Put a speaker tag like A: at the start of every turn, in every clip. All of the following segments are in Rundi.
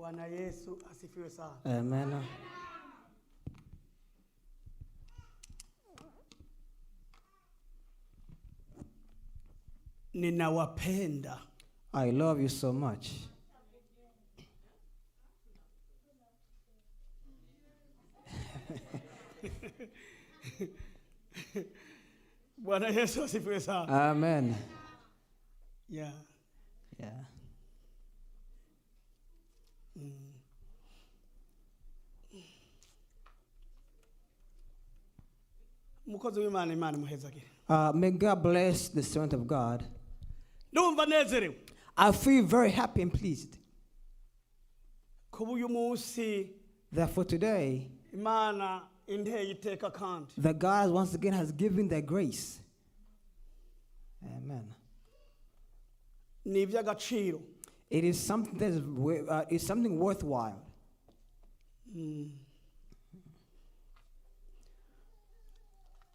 A: Bwana Yesu asifiwe sana.
B: Amen.
A: Ninawapenda.
B: I love you so much.
A: Bwana Yesu asifiwe sana.
B: Amen.
A: Yeah.
B: Yeah.
A: Umukozi w'Imana, Imana imuhezagire.
B: May God bless the servant of God.
A: Ndumva nezerewe
B: I feel very happy and pleased
A: kuba uyu munsi
B: that for today,
A: Imana inteye iteka kandi
B: that God once again has given that grace. Amen.
A: Ni iby'agaciro.
B: It is something that is is something worthwhile.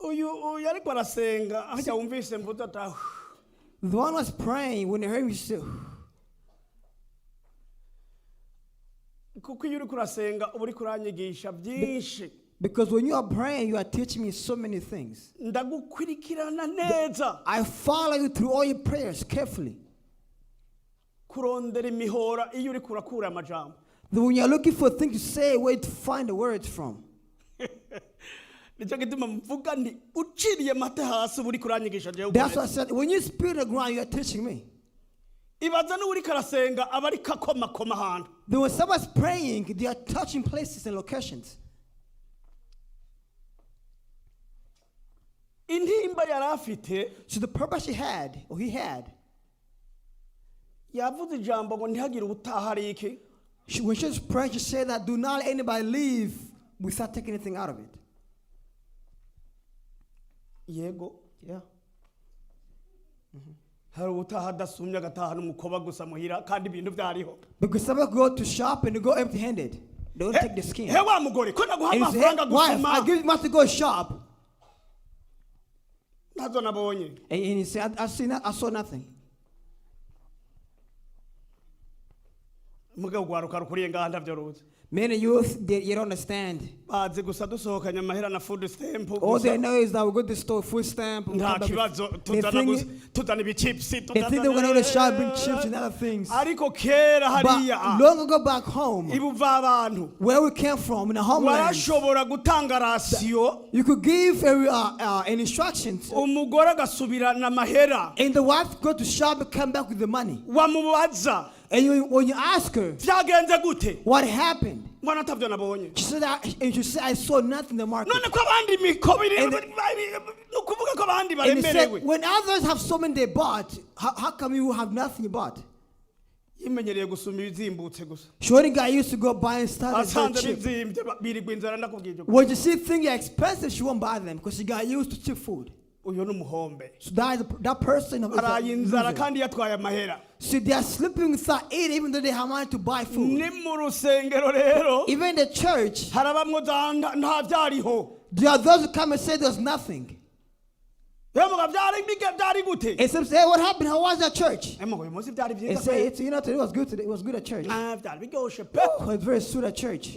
A: Uyu ariko arasenga hajya wumvise mvuze ata
B: The one was praying when he heard me say,
A: kuko iyo uriko urasenga uba uriko uranyigisha byinshi.
B: Because when you are praying, you are teaching me so many things.
A: Ndagukurikirana neza.
B: I follow you through all your prayers carefully.
A: Kurondera imihora iyo uriko urakura amajambo.
B: When you're looking for things to say, where to find the words from.
A: Nicyo gituma mvuga nti uciriye amata hasi uba uriko uranyigisha jewe.
B: That's what I said. When you spit the ground, you are teaching me.
A: Ibaza n'uwuriko arasenga aba ariko akomakoma ahantu.
B: Then when someone's praying, they are touching places and locations.
A: Intimba yari afite
B: So the purpose she had, or he had,
A: yavuze ijambo ngo ntihagire ubutaha ari iki.
B: When she was praying, she said that do not let anybody leave without taking anything out of it.
A: Yego.
B: Yeah.
A: Hari ubutaha adasumye agataha n'umukoba gusa muhira kandi ibintu byariho.
B: Because some people go to shop and they go empty handed. They don't take the skin.
A: He wa mugore ko naguha
B: And you say, hey,
A: amafaranga
B: wife,
A: gusuma
B: I give you money to go shop.
A: Ntazo nabonye.
B: And he said, I see not, I saw nothing.
A: Mugabo rwaruka rukuriye ngaha ndavyo ruzi.
B: Many youth, you don't understand.
A: Bazi gusa dusohokanye amahera na food stamp
B: All
A: gusa.
B: they know is that we go to the store, food stamp. We
A: Nta
B: come back
A: kibazo
B: they
A: tuzana
B: think,
A: gusa tuzana ibichipsi.
B: They think they're going to go to shop, bring chips and other things.
A: Ariko kera hariya
B: But long ago back home,
A: ibuva abantu
B: where we came from, in the homeland,
A: warashobora gutanga ration
B: you could give an instruction,
A: umugore agasubirana amahera
B: and the wife go to shop and come back with the money.
A: Wamubaza
B: And when you ask her,
A: byagenze gute
B: what happened?
A: Mbona atabyo nabonye.
B: She said, and she said, I saw nothing in the market.
A: None ko abandi imikobo
B: And
A: ni ukuvuga ko abandi
B: And he said,
A: baremerewe.
B: When others have so many they bought, how come you have nothing you bought?
A: Yimenyereye gusuma ibizimbutse gusa.
B: She only got used to go buy and start and sell
A: Asanze
B: cheap.
A: bizimbye birigwa inzara ndakubwira ibyo.
B: When you see things are expensive, she won't buy them because she got used to cheap food.
A: Uyu ni umuhombe.
B: So that person is a
A: Araye inzara
B: loser.
A: Kandi yatwaye amahera.
B: So they are sleeping without eating, even though they have money to buy food.
A: Ni mu rusengero rero
B: Even in the church,
A: harabamwo za nta byariho.
B: There are those who come and say there's nothing.
A: Yemuga byari byari gute.
B: And some say, hey, what happened? How was that church?
A: Yemuga uyu munsi byari
B: And
A: byiza
B: say,
A: pe.
B: it's, you know, today was good today. It was good at church.
A: Ah, byari biryoshe pe.
B: Oh, it's very sweet at church.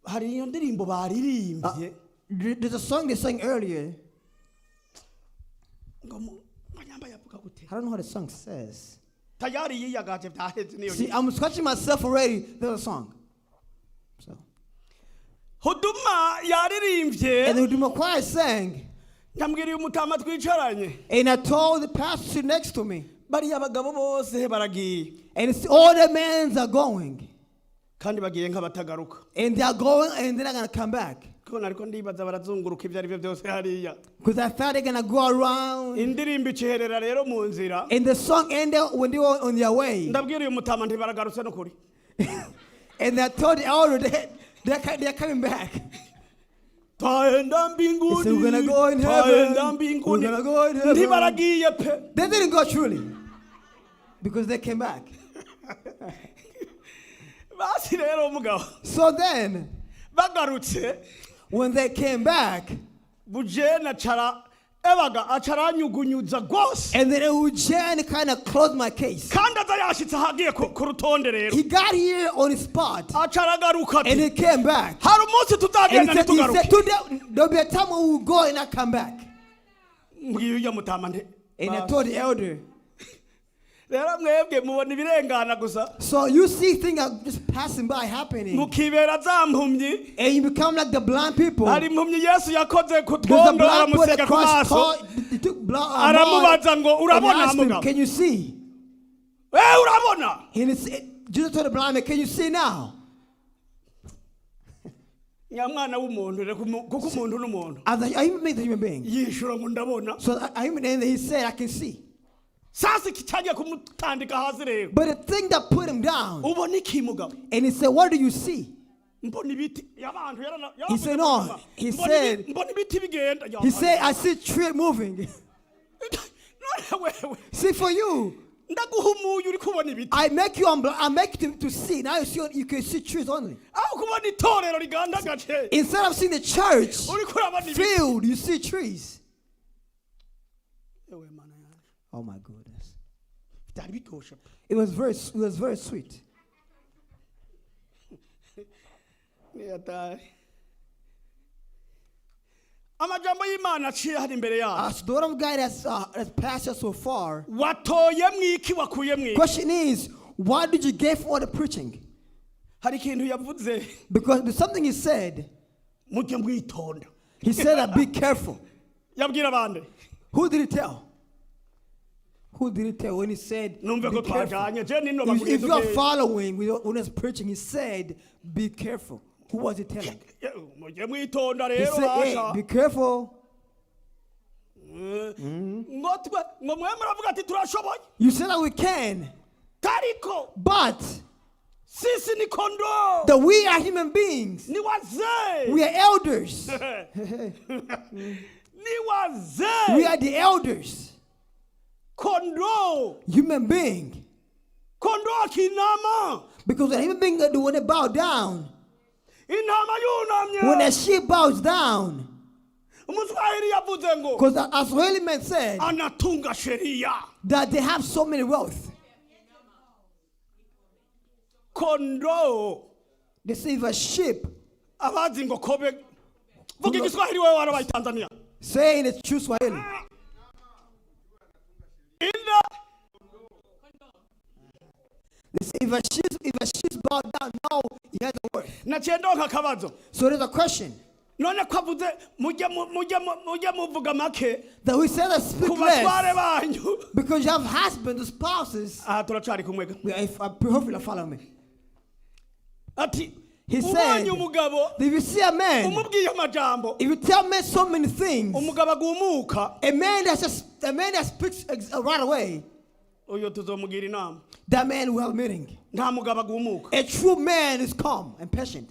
A: Hari iyo ndirimbo baririmbye
B: There's a song they sang earlier.
A: Ngo ngo nyamba yavuga gute.
B: I don't know what the song says.
A: Tayari yiyagaje byaheze niyo.
B: See, I'm scratching myself already. There's a song. So,
A: Huduma yaririmbye
B: and the Huduma choir sang,
A: ndambwira uyu mutama twicaranye
B: and I told the pastor sitting next to me,
A: bariya abagabo bose baragiye
B: and it's all the men are going,
A: kandi bagiye nk'abatagaruka.
B: And they are going, and they're not gonna come back.
A: Kuko nariko ndibaza barazunguruka ibyo ari byo byose hariya.
B: Because I thought they're gonna go around.
A: Indirimbo ikiherera rero mu nzira.
B: And the song ended when they were on their way.
A: Ndabwira uyu mutama ntibaragarutse n'ukuri.
B: And I told the elder that they're coming back.
A: Twaenda mbinguni
B: They said, "We're gonna go in heaven.
A: twaenda mbinguni."
B: We're gonna go in heaven.
A: Ntibaragiye pe.
B: They didn't go truly. Because they came back.
A: Basi rero mugabo
B: So then,
A: bagarutse
B: when they came back,
A: bujene acara Ebaga aca aranyugunyuza rwose.
B: And then Eugene kind of closed my case.
A: Kandi aza yashitse ahagiye ku rutonde rero.
B: He got here on his spot
A: Aca aragaruka
B: and
A: ati
B: he came back.
A: hari umunsi
B: And
A: tuzagenda
B: he said,
A: ntitugaruke.
B: today there'll be a time when we'll go and not come back.
A: Mbwiye ujya mutama nte
B: And I told the elder,
A: rero mwebwe mubona ibirengana gusa
B: so you see things are just passing by happening.
A: Mukibera za mpumyi.
B: And you become like the blind people.
A: Hari impumyi Yesu yakoze ku
B: There's a
A: twondo
B: blind people
A: aramusiga
B: that
A: ku
B: Christ
A: maso.
B: called, they took blood,
A: Aramubaza ngo
B: and
A: urabona
B: asked him,
A: mugabo?
B: "Can you see?"
A: Eh, urabona?
B: And Jesus told the blind man, "Can you see now?"
A: Nyamwana w'umuntu reka kuko umuntu n'umuntu.
B: As a human being, is a human being.
A: Yishura ngo ndabona.
B: So a human being, he said, "I can see."
A: Sasa iki cyagiye kumutandika hasi rero.
B: But the thing that put him down,
A: Ubona iki mugabo?
B: And he said, "What do you see?"
A: Mbona ibiti abantu yarana
B: He said, no. He
A: Mbona
B: said-
A: mbona ibiti bigenda.
B: He said, "I see tree moving."
A: None wewe
B: See, for you,
A: ndaguhumuye uri kubona ibiti.
B: I make you I make you to see. Now you see, you can see trees only.
A: Aho kubona itorero rigandagaje
B: Instead of seeing the church
A: uri kurabona ibiti.
B: filled, you see trees.
A: Ewe Mana yanjye.
B: Oh my goodness.
A: Byari biryoshe pe.
B: It was very sweet.
A: Niyataye. Amajambo y'Imana aciye hari imbere yacu.
B: So the word of God has passed us so far.
A: Watoye mwiki wakuye mwiki?
B: Question is, what did you get for the preaching?
A: Hari ikintu yavuze.
B: Because there's something he said.
A: Mujye mwitonda.
B: He said that be careful.
A: Yabwira abandi.
B: Who did he tell? Who did he tell when he said,
A: Numve
B: "Be
A: ko
B: careful"?
A: twajanye je nino
B: If you are following when he's preaching, he said, "Be careful." Who was he telling?
A: Mujye mwitonda
B: He
A: rero
B: said, "Hey,
A: basha
B: be careful."
A: Ngo twe ngo mwe muravuga ati turashoboye.
B: You said that we can,
A: Tariko
B: but
A: sisi ni kondoo
B: that we are human beings.
A: Ni wazee.
B: We are elders.
A: Ni wazee.
B: We are the elders.
A: Kondoo.
B: Human being.
A: Kondoo akinama.
B: Because a human being, when they bow down,
A: Intama yunamye.
B: when a sheep bows down,
A: Umuswahili yavuze ngo
B: because as Swahili man said,
A: anatunga sheria.
B: That they have so many wealth.
A: Kondoo.
B: They say if a sheep,
A: Abazi ngo kobe vuga igiswahili wewe warabaye Tanzania.
B: Saying it's true Swahili.
A: Inda
B: They say if a sheep bow down, now he has a worth.
A: Naciye ndonka akabazo.
B: So there's a question
A: None ko avuze mujye mujye mujye muvuga make
B: that we said that speak
A: ku batware
B: less
A: banyu.
B: Because you have husbands, spouses.
A: Aha turacari kumwega.
B: We are, if, I hopefully you follow me.
A: Ati
B: He said,
A: ubonye umugabo
B: if you see a man,
A: umubwiye amajambo
B: if you tell men so many things,
A: umugabo agumuka
B: a man that speaks right away,
A: uyo tuzomugira inama.
B: That man will have a meeting.
A: Nta mugabo agumuka.
B: A true man is calm and patient.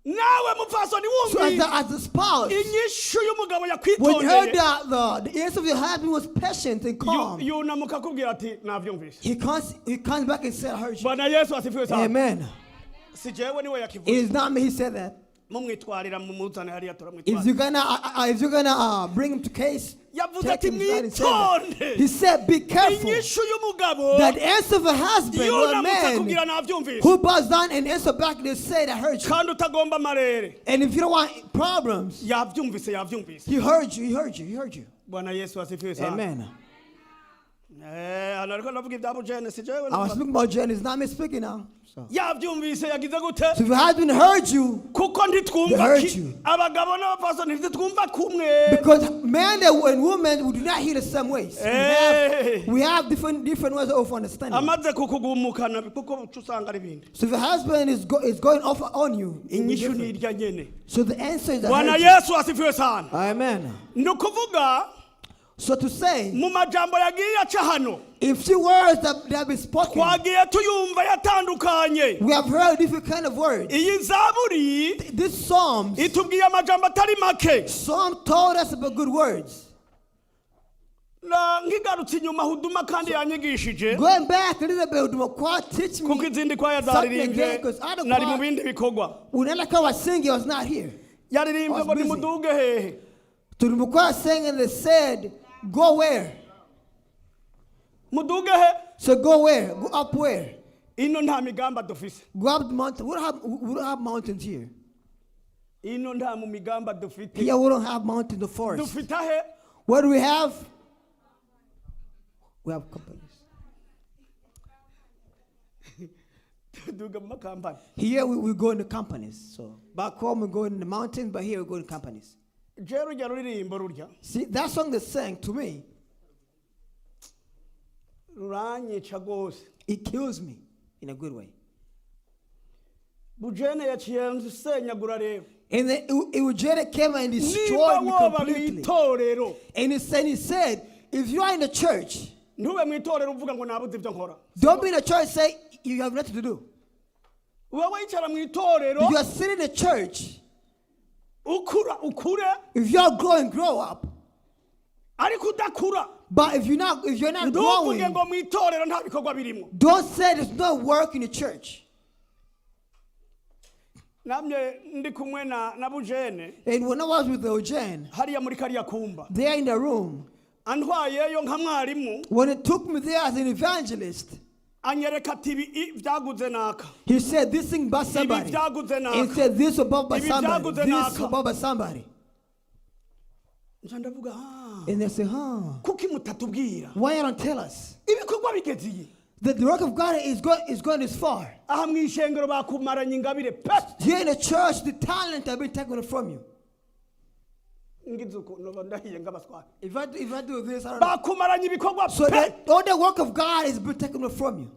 A: Nawe mupfasoni
B: So as
A: wumvise
B: the spouse,
A: inyishu y'umugabo
B: when you heard
A: yakwitondeye
B: that the answer of your husband was patient and calm,
A: yunamuka akubwira ati navyumvise.
B: he comes back and said, "I heard you."
A: Bwana Yesu asifiwe sana.
B: Amen.
A: Si jewe niwe
B: It
A: yakivuze.
B: is not me, he said that.
A: Mumwitwarira mumuzane hariya
B: If
A: turamwitwarira.
B: you're gonna, if you're gonna bring him to case,
A: Yavuze
B: take
A: ati
B: him aside and say that.
A: mwitonde.
B: He said, "Be careful."
A: Inyishu y'umugabo
B: That answer of a husband or a
A: yunamutse
B: man
A: akubwira navyumvise
B: who bows down and answer back, they said, "I heard you."
A: kandi utagomba amarere.
B: And if you don't want problems,
A: Yavyumvise yavyumvise.
B: he heard you, he heard you, he heard you.
A: Bwana Yesu asifiwe sana.
B: Amen.
A: Eh, hano ariko ndavuga ibya bujene si jewe.
B: I was speaking about Jen, it's not me speaking now. So,
A: Yavyumvise yagize gute?
B: so if your husband heard you,
A: Kuko ntitwumva
B: They heard
A: ki
B: you.
A: Abagabo n'abapfasoni ntitwumva kumwe.
B: Because men and women, we do not hear the same ways. We
A: Hey.
B: have different ways of understanding.
A: Amaze kukugumukana kuko uca usanga ari ibindi.
B: So if your husband is going off on you, it will be
A: Inyishu
B: different.
A: nirya nyene.
B: So the answer is I
A: Bwana
B: heard you.
A: Yesu asifiwe sana.
B: Amen.
A: Ni ukuvuga
B: So to say,
A: mu majambo yagiye aca hano
B: if few words that have been spoken,
A: twagiye tuyumva yatandukanye.
B: We have heard different kind of words.
A: Iyi zaburi
B: This Psalms,
A: itubwiye amajambo atari make.
B: Psalm told us about good words.
A: Na- nkigarutse inyuma huduma kandi yanyigishije
B: Going back a little bit, the choir teach
A: kuko
B: me
A: izindi kwaya
B: something
A: zaririmbye
B: again, because other
A: nari mu
B: choir,
A: bindi bikorwa
B: when other choir was singing, I was not here.
A: Yaririmbye
B: I was
A: ngo
B: busy.
A: nimuduge hehe
B: To the choir sang and they said, "Go where?"
A: Muduge he
B: So go where? Go up where?
A: Ino nta migamba dufise.
B: Go up the mountain. We don't have mountains here.
A: Ino nta mu migamba dufite.
B: Here we don't have mountains, the forest.
A: Dufite he
B: What do we have? We have companies.
A: Tuduga mu makampani.
B: Here we go in the companies. So back home we go in the mountains, but here we go in companies.
A: Je rujya ruririmbo rurya
B: See, that song they sang to me,
A: ruranyica rwose.
B: It kills me in a good way.
A: Bujene yaciye nsenyagura rero.
B: And then Eugene came and
A: Nimba
B: destroyed me
A: woba mu
B: completely.
A: itorero
B: And he said, if you are in the church,
A: ntube mu itorero uvuga ngo nabuze ibyo nkora.
B: Don't be in the church say you have nothing to do.
A: Wowe yicara mu itorero
B: You are sitting in the church.
A: Ukura ukure.
B: If you are growing, grow up.
A: Ariko udakura
B: But if you're not
A: ntuvuge
B: growing,
A: ngo mu itorero nta bikorwa birimo.
B: Don't say there's no work in the church.
A: Namye ndi kumwe na na Bujene
B: And when I was with Eugene,
A: hariya muri kariya kumba
B: there in the room,
A: antwayeyo nka mwarimu
B: when it took me there as an evangelist,
A: anyereka ati ibi i- byaguze naka
B: he said, "This thing by
A: ibi
B: somebody."
A: byaguze
B: He
A: naka
B: said, "This above by
A: Ibi
B: somebody.
A: byaguze
B: This
A: naka.
B: above by somebody."
A: Nca ndavuga "Ah,
B: And they say, "Huh,
A: kuki mutatubwira
B: why you don't tell us?"
A: Ibikorwa bigeze iyi
B: That the work of God is going this far.
A: Aha mu ishengero bakumaranye ingabire pe.
B: Here in the church, the talent have been taken from you.
A: Ngize ukuntu noba ndahiye ng'abaswati.
B: If I do this, I don't know.
A: Bakumaranye ibikorwa
B: So
A: pe.
B: that all the work of God is been taken from you.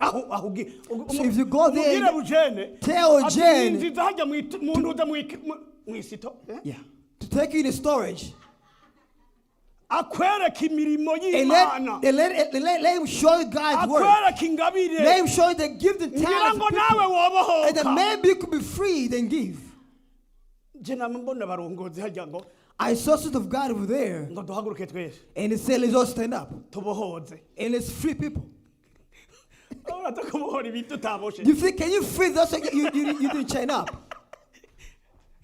A: Aho aho ugi-
B: So if you go there
A: umubwire Bujene
B: tell
A: ati
B: Eugene
A: "Ninjiza hajya mu itu- mu ntuza mu iki- mu- mu isito eh?"
B: Yeah. To take you in the storage.
A: Akwereka imirimo
B: And
A: y'Imana.
B: let him show you God's work.
A: Akwereka ingabire.
B: Let him show you the gift and
A: Ngira
B: talent.
A: ngo nawe
B: And then
A: wobohoka.
B: maybe you could be free then give.
A: Je nama mbona abarongozi hajya ngo
B: I saw sort of God over there.
A: Ngo duhaguruke twese
B: And he said, "Let's all stand up.
A: Tubohoze.
B: And let's free people."
A: Uraza kubohora ibintu utaboshe.
B: You think, can you free those that you didn't chain up?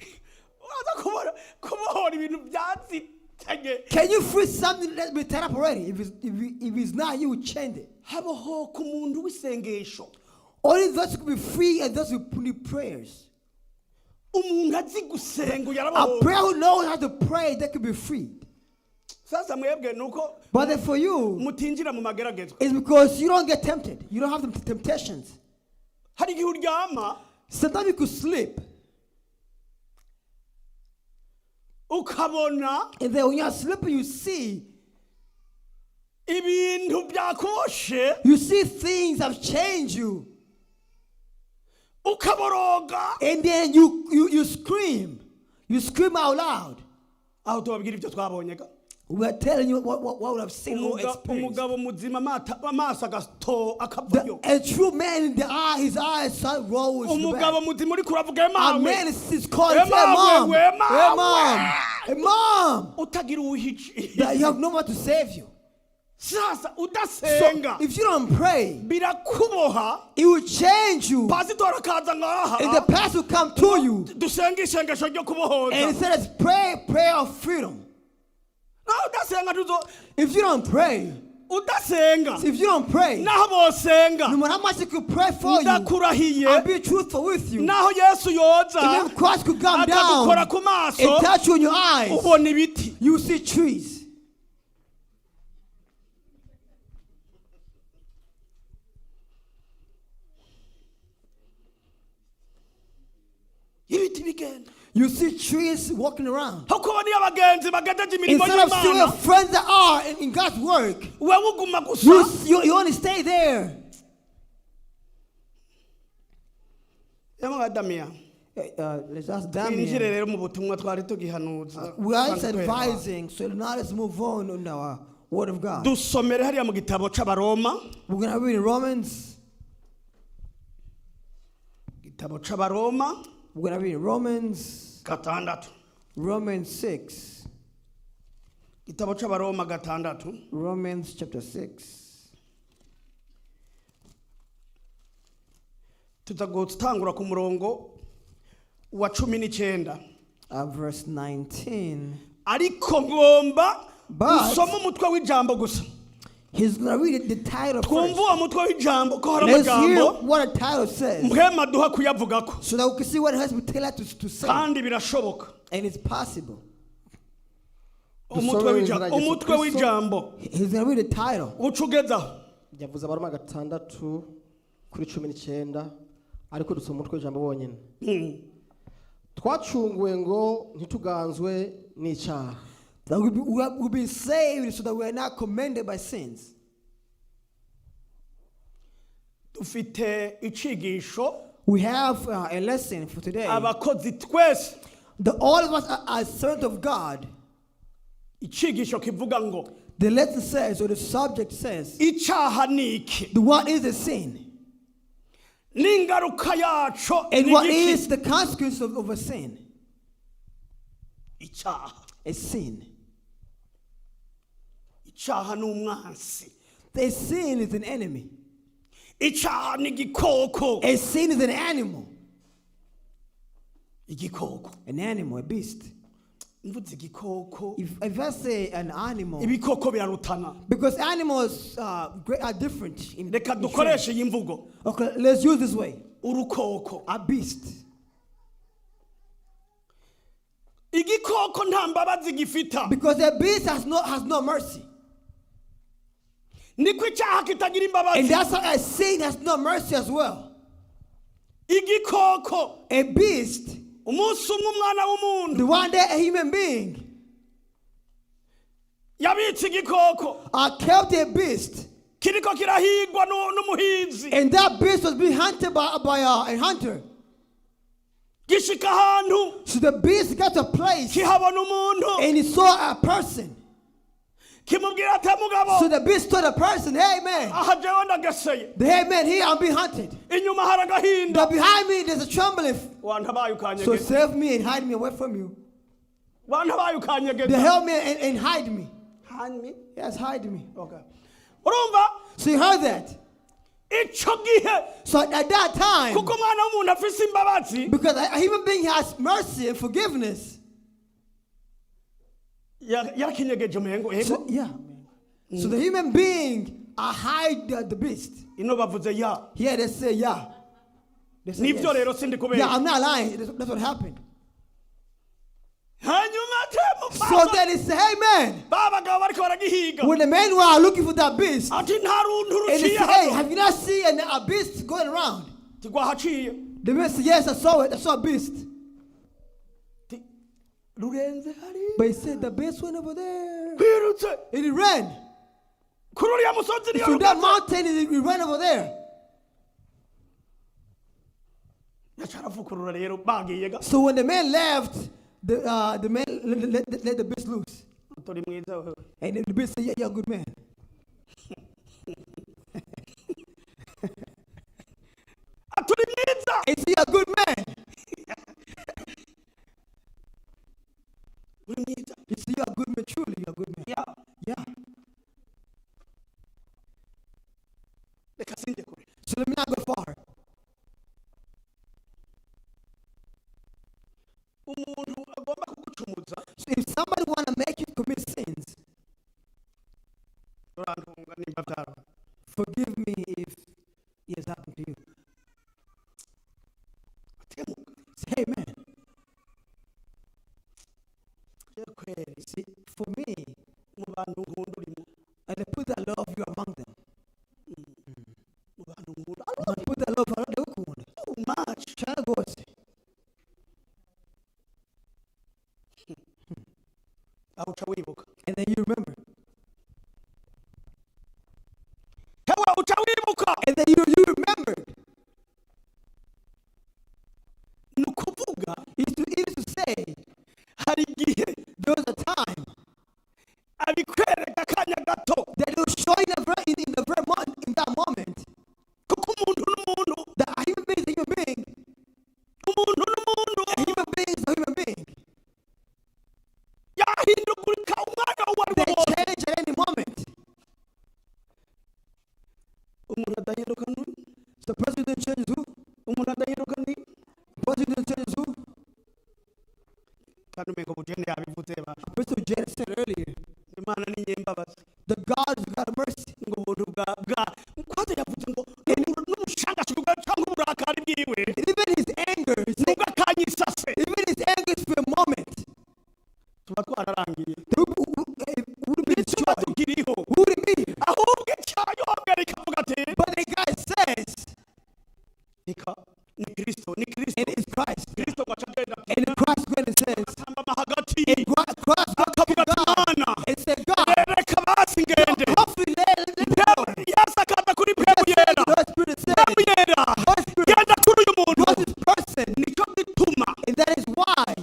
A: Uraza kubora kubohora ibintu byazitanye.
B: Can you free something that's been tied up already? If it's not, you will change it.
A: Habohoka umuntu w'isengesho.
B: Only those who could be free and those who need prayers.
A: Umuntu azi gusenga uyu
B: A
A: arabohoka.
B: prayer who knows how to pray, they could be freed.
A: Sasa mwebwe nuko
B: But then for you,
A: mutinjira mu mageragezwa.
B: it's because you don't get tempted. You don't have the temptations.
A: Hari igihe uryama
B: Sometimes you could sleep,
A: ukabona
B: and then when you're sleeping,
A: ibintu byakoshe
B: you see things have changed you.
A: Ukaboroga.
B: And then you scream. You scream out loud.
A: Aho tubabwira ibyo twabonye ga.
B: We are telling you what we have seen or
A: Umuga-
B: experienced.
A: umugabo muzima amata- amaso agato akavayo.
B: A true man in the eye, his eyes start rolls to the back.
A: Umugabo muzima uri kuravuga
B: A
A: emawe
B: man is called and say,
A: Emawe,
B: "Mom,
A: we,
B: hey, mom, hey, mom,"
A: utagira uwuhici
B: that you have no one to save you.
A: Sasa
B: So
A: udasenga
B: if you don't pray,
A: birakuboha.
B: It will change you.
A: Pasitori akaza ngaha
B: And the pastor will come to you
A: dusenga isengesho ryo kubohoza.
B: And he said, "Let's pray prayer of freedom."
A: Naho udasenga tuzo
B: If you don't pray,
A: udasenga
B: if you don't pray,
A: naho bosenga
B: no matter how much they could pray for you,
A: ndakurahiye
B: I'll be truthful with you.
A: naho Yesu yoza
B: Even if Christ could come
A: akagukora
B: down
A: ku maso
B: and touch you in your eyes,
A: ubona ibiti.
B: You see trees.
A: Ibiti bigenda.
B: You see trees walking around.
A: Aho kubona iyo abagenzi bagejeje imirimo
B: Instead of seeing
A: y'Imana
B: your friends that are in God's work,
A: wewe uguma gusa
B: you only stay there.
A: Yamwe Damian.
B: Let's ask
A: Twinjire
B: Damian.
A: Rero mu butumwa twari tugihanuza.
B: We are just advising, so now let's move on in our word of God.
A: Dusomere hariya mu gitabo c'Abaroma.
B: We're going to read in Romans.
A: Igitabo c'Abaroma
B: We're going to read in Romans,
A: gatandatu.
B: Romans 6.
A: Igitabo c'Abaroma 6.
B: Romans chapter 6.
A: Tuza gutangura ku murongo wa 19.
B: Verse 19.
A: Ariko ngomba usome umutwe w'ijambo gusa.
B: He's going to read the title
A: Twumve
B: first.
A: uwo mutwe w'ijambo ko hari
B: Let's hear
A: amagambo
B: what the title says
A: mpwema duha kuyavugako.
B: so that we can see what has been tailored to say.
A: Kandi birashoboka.
B: And it's possible.
A: Umutwe
C: Dusome
A: w'ijambo,
C: izina rya Yesu
A: umutwe
C: Kristo.
A: w'ijambo.
B: He's going to read the title.
A: Uca ugezaho.
C: Yavuze Abaroma 6 kuri 19, ariko dusoma umutwe w'ijambo wonyine. Twacunguwe ngo ntituganzwe n'icyaha.
B: That we be saved so that we are not commended by sins.
A: Dufite icigisho.
B: We have a lesson for today.
A: Abakozi twese.
B: The, all of us are servants of God.
A: Icigisho kivuga ngo
B: The lesson says, or the subject says,
A: icyaha ni iki
B: the what is a sin?
A: N'ingaruka yaco
B: And
A: ni
B: what
A: iki?
B: is the consequence of a sin?
A: Icyaha.
B: A sin.
A: Icyaha ni umwansi.
B: The sin is an enemy.
A: Icyaha ni igikoko.
B: A sin is an animal.
A: Igikoko.
B: An animal, a beast.
A: Mvuze igikoko,
B: If I say an animal,
A: ibikoko birarutana.
B: Because animals are different.
A: Reka
B: In
A: dukoreshe iyi mvugo.
B: Okay, let's use this way.
A: Urukoko.
B: A beast.
A: Igikoko nta mbabazi gifita.
B: Because a beast has no mercy.
A: Niko icyaha kitagira
B: And
A: imbabazi.
B: that's how a sin has no mercy as well.
A: Igikoko.
B: A beast,
A: Umunsi umwe umwana w'umuntu
B: the one day a human being
A: yabitse igikoko
B: kept a beast,
A: kiriko kirahigwa n'umuhizi.
B: And that beast was being hunted by a hunter.
A: Gishika ahantu,
B: So the beast got to a place
A: kihabona umuntu,
B: and he saw a person.
A: Kimubwira ati mugabo,
B: So the beast told the person, "Hey man,
A: aha jewe ndageseye.
B: the hey man, here I'm being hunted.
A: Inyuma hari agahinda.
B: But behind me there's a trembling.
A: Wantabaye
B: So
A: ukanyegeza.
B: save me and hide me away from you."
A: Wantabaye
B: They
A: ukanyegeza.
B: help me and hide me.
A: Hide me?
B: Yes, hide me.
A: Okay. Urumva?
B: So you heard that.
A: Ico gihe,
B: So at that time,
A: kuko umwana w'umuntu afise imbabazi,
B: because a human being has mercy and forgiveness.
A: Yarakinyegeje umengo ego.
B: So, yeah. So the human being, I hide the beast.
A: Ino bavuze ya.
B: Here they say, yeah. They say,
A: Nivyo
B: yes.
A: rero sindi kubera.
B: Yeah, I'm not lying. That's what happened.
A: Hanyuma ate
B: So then he said, "Hey man,"
A: ba bagabo bariko baragihiga,
B: when the men were looking for that beast,
A: ati nta runtu
B: and he
A: ruciye
B: said, "Hey,
A: hano.
B: have you not seen a beast going around?"
A: Tigwahaciye.
B: The man said, "Yes, I saw it. I saw a beast."
A: Ti, rurenze hariya.
B: But he said, "The beast went over there."
A: Kwirutse
B: And he ran.
A: Kuri uriya musozi niyo
B: To that
A: rugaze.
B: mountain, and he ran over there.
A: Yaca aravukurura rero bagiye ga.
B: So when the man left, the man let the beast loose.
A: Turi mwiza wewe.
B: And then the beast said, "Yeah, you're a good man."
A: Aturi mwiza.
B: He said, "You're a good man."
A: Uri mwiza.
B: He said, "You're a good man. Truly, you're a good man."
A: Ya.
B: Yeah.
A: Reka sinde kure.
B: So let me not go far.
A: Umuntu agomba kugucumuza,
B: So if somebody want to make you commit sins,
A: urantunga nimba byaba.
B: Forgive me if it has happened to you.
A: Atemuka.
B: Say, "Hey man,"
A: Je kweri,
B: see, for me,
A: mu bantu nkunda urimo.
B: And I put that love you among them.
A: Mu bantu nkunda.
B: I put that love around the ukunda.
A: Too much.
B: Cyane rwose.
A: Aho uca wibuka.
B: And then you remember.
A: Hewe uca wibuka.
B: And then you remembered.
A: Ni ukuvuga,
B: It is to say,
A: hari igihe
B: there was a time
A: abikwereka akanya gato,
B: that it will show you in the very in that moment
A: kuko umuntu n'umuntu.
B: That a human being is a human being.
A: Umuntu n'umuntu.
B: A human being is a human being.
A: Yahindugurika umwanya uwo ari wo Jene yabivuze ba.
B: Apostle Janet said earlier,
A: Imana ni nyembabazi.
B: The God is God of mercy.
A: Ngo ubuntu bwa bwa kwanza yavuze ngo n'umushangashe cyangwa uburakari bwiwe
B: And even his anger, he said,
A: nubwo akanyisase
B: even his anger is for a moment.
A: Tuba twararangiye.
B: It wouldn't be
A: Tuba
B: destroyed.
A: tukiriho.
B: We wouldn't be here.
A: Ahubwo icyayongera ikavuga ati
B: But the guy says,
A: reka ni Kristo, ni Kristo.
B: And it's Christ.
A: Kristo ngo aca agenda
B: And Christ went and says,
A: atambama hagati
B: and Christ got to
A: akavuga ati
B: God
A: Mana
B: and said, God,
A: reka basi ngende.
B: Hopefully let me go.
A: Yesu akaza kuri Mpwemu Yera.
B: The Holy Spirit said,
A: Mpwemu Yera
B: Holy Spirit
A: genda kuri uyu muntu.
B: was this person.
A: Nicyo gituma
B: And that is why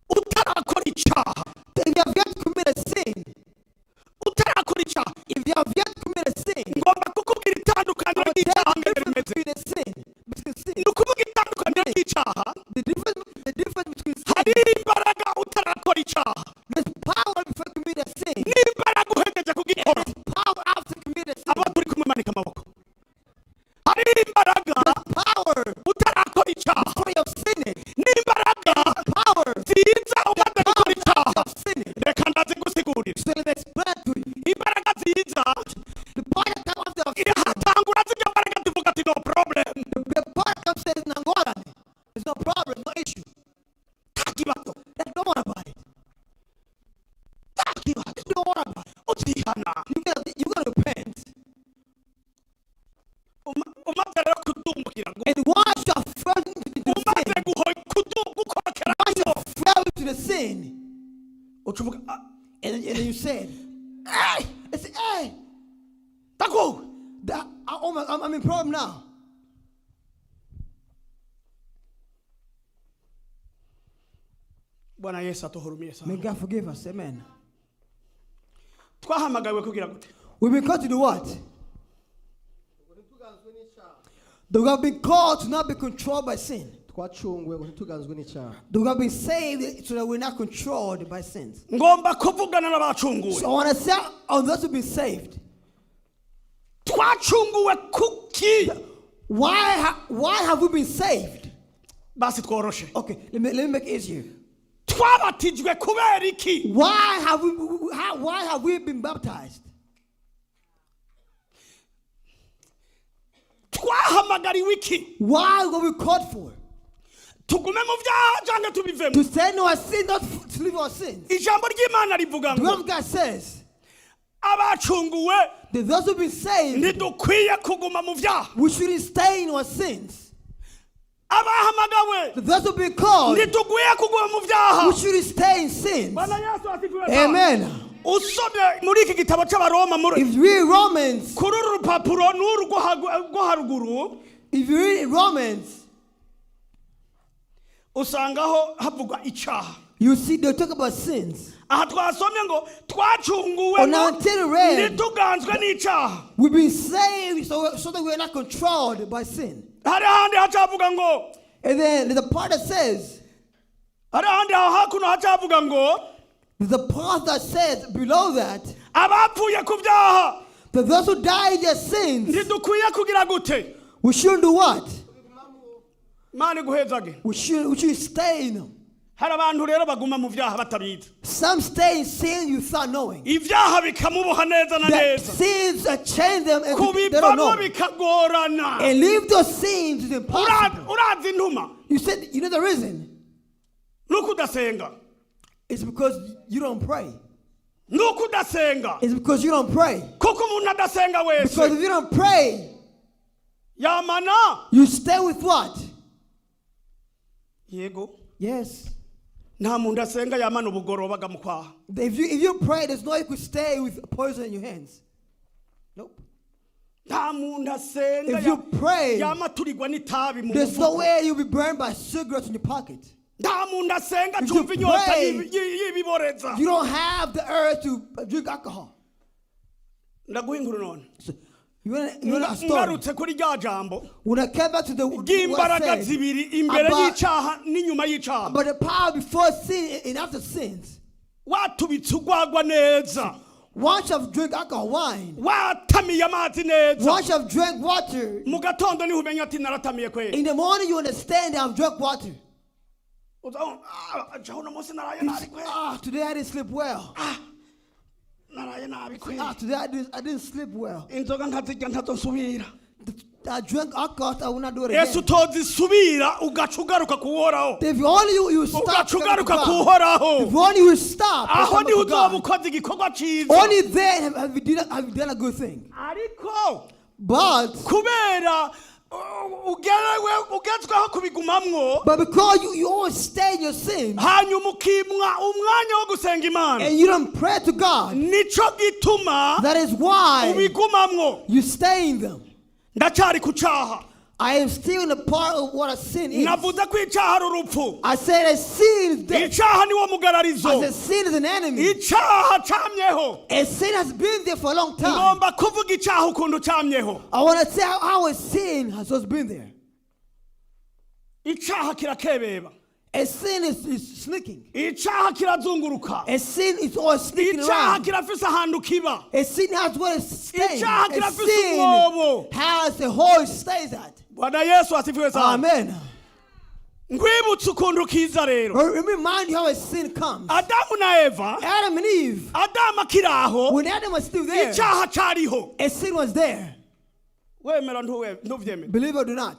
A: utarakora icyaha,
B: if you have yet to commit a sin,
A: utarakora icyaha,
B: if you have yet to commit a sin,
A: ngomba kukubwira itandukaniro
B: I will tell
A: ry'icyaha
B: you
A: ngene
B: the difference
A: rimeze.
B: between a sin, between sin.
A: Ni ukuvuga itandukaniro ry'icyaha
B: The difference between sin,
A: hari imbaraga utarakora icyaha
B: there's power before commit a sin,
A: n'imbaraga uhejeje kugikora.
B: Power after commit a sin,
A: Abo turi kumwe manika amaboko. Hari imbaraga
B: power
A: utarakora icyaha
B: before you have sinned,
A: n'imbaraga
B: power
A: ziza umaze gukora icyaha.
B: of sinning.
A: Reka ndazigusigurira.
B: So let me explain to you.
A: Imbaraga ziza
B: The power that comes after you have
A: hatangura zijya mbaraga zivuga ati no problem.
B: The power that comes says Nangorane. There's no problem, no issue.
A: Nta kibazo.
B: Then don't worry about it.
A: Nta kibazo.
B: Don't worry about it.
A: Uzihana.
B: You gotta repent.
A: Umaze rero kudumukira
B: And once you are fell into the
A: umaze
B: sin,
A: gukorokera
B: once you are fell into the sin,
A: uca uvuga "Ah,
B: and then you said,
A: eh,
B: I said, hey,
A: ndagowe.
B: Oh my, I'm in problem now.
A: Bwana Yesu atuhurumie sana.
B: May God forgive us. Amen.
A: Twahamagawe kugira gute?
B: We've been called to do what? That we have been called to not be controlled by sin.
C: Twacunguwe ngo ntituganzwe n'icyaha.
B: That we have been saved so that we're not controlled by sins.
A: Ngomba kuvugana n'abacunguwe.
B: So I want to say on those who've been saved,
A: Twacunguwe kuki?
B: Why have we been saved?
A: Basi tworoshe.
B: Okay, let me make it easier.
A: Twabatijwe kubera iki?
B: Why have we been baptized?
A: Twahamagariwe iki?
B: Why were we called for?
A: Tugume mu byaha cyangwa tubivemo?
B: To say no our sin, not to leave our sins.
A: Ijambo ry'Imana rivuga
B: The word
A: ngo
B: of God says
A: abacunguwe
B: that those who've been saved,
A: ntidukwiye kuguma mu byaha.
B: We shouldn't stay in our sins.
A: Abahamagawe
B: That those who've been called,
A: ntidukwiye kuguma mu byaha.
B: We shouldn't stay in sins.
A: Bwana Yesu asifiwe sana.
B: Amen.
A: Usomye muri iki gitabo cy'Abaroma muri
B: If you read Romans,
A: kuri uru rupapuro n'uru rwo haruguru
B: if you read Romans,
A: usangaho havugwa icyaha.
B: You see they talk about sins.
A: Aha twasomye ngo twacunguwe
B: On
A: ngo
B: until read,
A: ntituganzwe n'icyaha.
B: We've been saved so that we're not controlled by sin.
A: Hari ahandi hacavuga ngo
B: And then there's a part that says,
A: hari ahandi aho hakuno hacavuga ngo
B: there's a part that says below that,
A: abapfuye ku byaha
B: that those who die in their sins,
A: ntidukwiye kugira gute?
B: We shouldn't do what?
A: Imana iguhezage.
B: We should stay in them.
A: Hari abantu rero baguma mu byaha batabizi.
B: Some stay in sin without knowing.
A: Ibyaha bikamuboha neza na
B: That
A: neza
B: sins chain them and they don't
A: kubivamo
B: know.
A: Bikagorana.
B: And leave those sins is impossible.
A: Urazi intuma
B: You said, you know the reason?
A: Nuko udasenga.
B: It's because you don't pray.
A: Nuko udasenga.
B: It's because you don't pray.
A: Kuko umuntu adasenga
B: Because
A: wese
B: if you don't pray,
A: yamana
B: you stay with what?
A: Yego.
B: Yes.
A: Nta muntu asenga yamana ubugoroba agamukwaha.
B: If you pray, there's no way you could stay with poison in your hands. Nope.
A: Nta muntu asenga
B: If you pray,
A: yama turirwa n'itabi mu
B: there's no
A: mufuko.
B: way you'll be burned by cigarettes in your pocket.
A: Nta muntu asenga
B: If you
A: acumva inyota
B: pray,
A: y'ibiboreza.
B: you don't have the urge to drink alcohol.
A: Ndaguha inkuru none.
B: So you want a story?
A: Ngarutse kuri rya jambo
B: When I came back to the what I
A: ry'imbaraga
B: said
A: zibiri imbere y'icyaha n'inyuma y'icyaha
B: about the power before sin and after sins.
A: Watubitse urwagwa neza
B: Once you've drink alcohol, wine,
A: watamiye amazi neza
B: once you've drank water,
A: mu gatondo niho umenya ati naratamiye kweri.
B: In the morning you understand that I've drunk water.
A: Uza, "Ah, jewe uno munsi naraye nabi kweli.
B: Ah, today I didn't sleep well.
A: Naraye nabi kweli.
B: Ah, today I didn't sleep well.
A: Inzoga nkazirya ntazosubira.
B: I drank alcohol, I will not do it
A: Yesu
B: again.
A: utozisubira ugaca ugaruka kuhoraho.
B: If only you stop
A: Ugaca
B: coming to
A: ugaruka
B: God.
A: kuhoraho.
B: If only you stop and
A: Aho
B: come
A: niho
B: to
A: uzoba
B: God.
A: ukoze igikorwa ciza.
B: Only then have you done a good thing.
A: Ariko
B: But
A: kubera ugerewe ugezweho kubigumamwo,
B: but because you always stay in your sin
A: hanyuma ukimwa umwanya wo gusenga Imana,
B: and you don't pray to God,
A: nico gituma
B: that is why
A: ubigumamwo.
B: You stay in them.
A: Ndacyari ku cyaha.
B: I am still in the part of what a sin is.
A: Navuze ko icyaha ari urupfu.
B: I said a sin is death.
A: Icyaha niwo
B: I
A: mugararizo.
B: said sin is an enemy.
A: Icyaha camyeho.
B: A sin has been there for a long time.
A: Ngomba kuvuga icyaha ukuntu camyeho.
B: I want to say how a sin has just been there.
A: Icyaha kirakebeba.
B: A sin is sneaking.
A: Icyaha kirazunguruka.
B: A sin is always sneaking
A: Icyaha
B: around.
A: kirafise ahantu kiba.
B: A sin has where it stays.
A: Icyaha
B: A
A: kirafise
B: sin
A: umwobo.
B: has a hole it stays at.
A: Bwana Yesu asifiwe sana.
B: Amen.
A: Nkwibutse ukuntu kiza rero.
B: Let me remind you how a sin comes.
A: Adamu na Eva,
B: Adam and Eve,
A: Adamu akiri aho,
B: when Adam was still there,
A: icyaha cyariho.
B: A sin was there.
A: Wemera ntuvyemere.
B: Believe or do not.